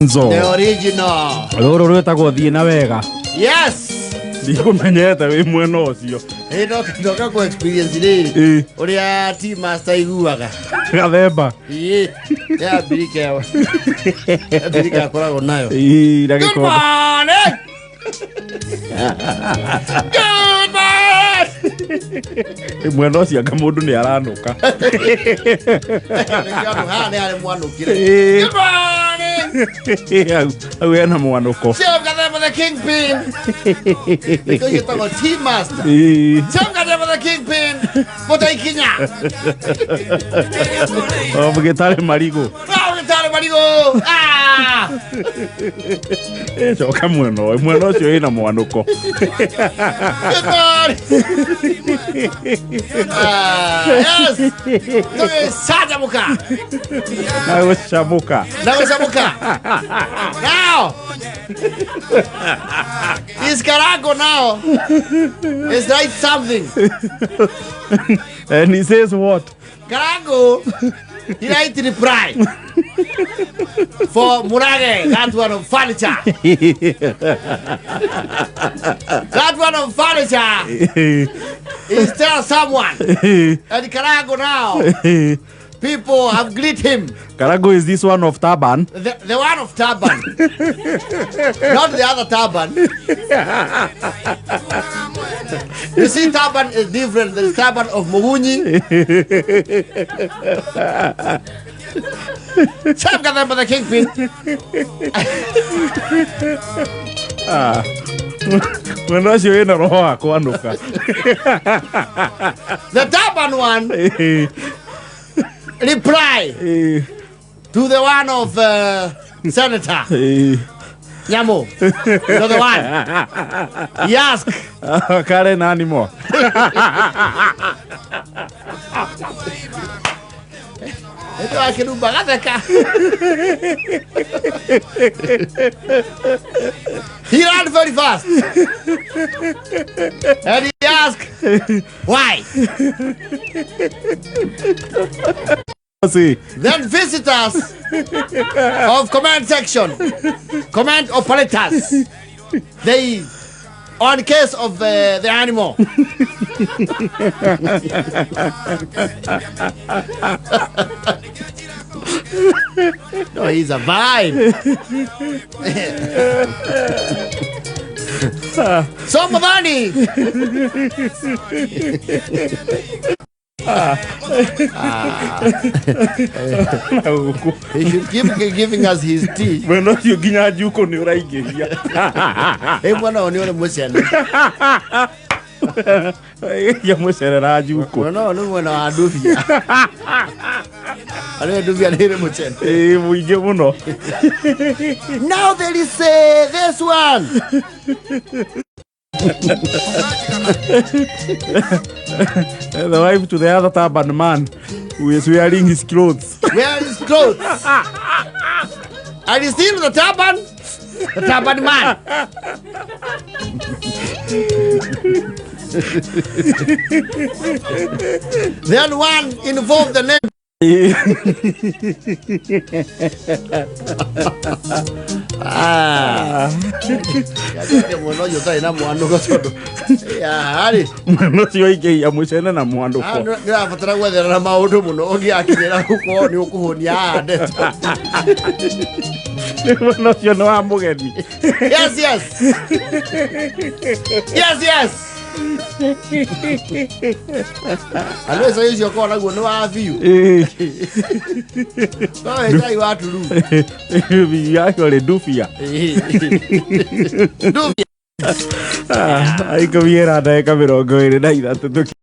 Nzo. The original. Rũrũ rwĩtagwo thiĩ na wega. Yes. Ndikũmenyete wĩ mwena ũcio. Ĩ ndoka kũ experience rĩrĩ. Ĩ. Ũrĩa team master iguaga. Gathemba. Ĩ. Ya mbirika. Ya mbirika akoragwo nayo. Ĩ na Good gĩkombe. morning. Good morning. Mwena ũcio anga mũndũ nĩ aranũka. Nĩkĩo andũ haha nĩ harĩ mwanũkire. Ĩ. Good morning. Hau hau hena mwanũko. Sam Gathemba the Kingpin. Nĩkĩo gĩtagwo Team Master. Ĩ. Sam Gathemba the Kingpin. Mũtaikinya. O mũgĩtarĩ marigũ. Gĩtarĩ marigũ. Ah! Ĩ, coka mwena ũyũ. Mwena ũcio wĩna mwanũko. Good morning. Ah, yes. Tũgĩcanjamũka. Na gũcamũka. Na gũcamũka. Now. Is Karango now. Is write something. And he says what? Karango, he write reply for Murage, that one of furniture. That one of furniture is tell someone. And Karango now, people have greet him. Karago is this one of Taban. The one of Taban. Not the other Taban. You see, Taban is different. There's Taban of Mugunyi. Sam Gathemba the Kingpin. Ah. Mwena ũcio wĩna roho wa kwanũka. The Taban one reply to the one of Senator Nyamu. You're the one. He asked, Karen animo. Ito akirumba gatheka. He ran very fast. And he asked, why? See. Then visitors of comment section, comment operators, they on case of the animal. No, he's a vibe. So Mavani. Na gũkũ. He should keep giving us his tea. Mwena ũcio nginya njuko nĩ ũraingĩria. Ĩ mwana ũyũ nĩ ũrĩ mũcene. Ia mũcere na njuko. Mwena ũyũ nĩ mwena wa ndubia. Arĩa ndubia nĩ ĩrĩ mũcene. Ĩ mũingĩ mũno. Now there is this one. The wife to the other turban man who is wearing his clothes. Wear his clothes. And he's still the turban man. Then one involved the name. Ah. Mwena ũcio ũtarĩ na mwanũko tondũ harĩ Mwena ũcio aingĩhia mũcene na mwandũko. nĩ ũrabatara gwetherera maũndũ mũno ũngĩgakinyĩra gũkorwo nĩ ũkũhũnia haha ndeto. Mwena ũcio nĩ wa mũgeni. Yes, yes. Yes, yes. Andũ ĩco ũcio ũkorwo naguo nĩ wa biũ. No wĩ cai wa turu. Actually, ndubia. Ndubia. Aikũmiera ndagĩka 23.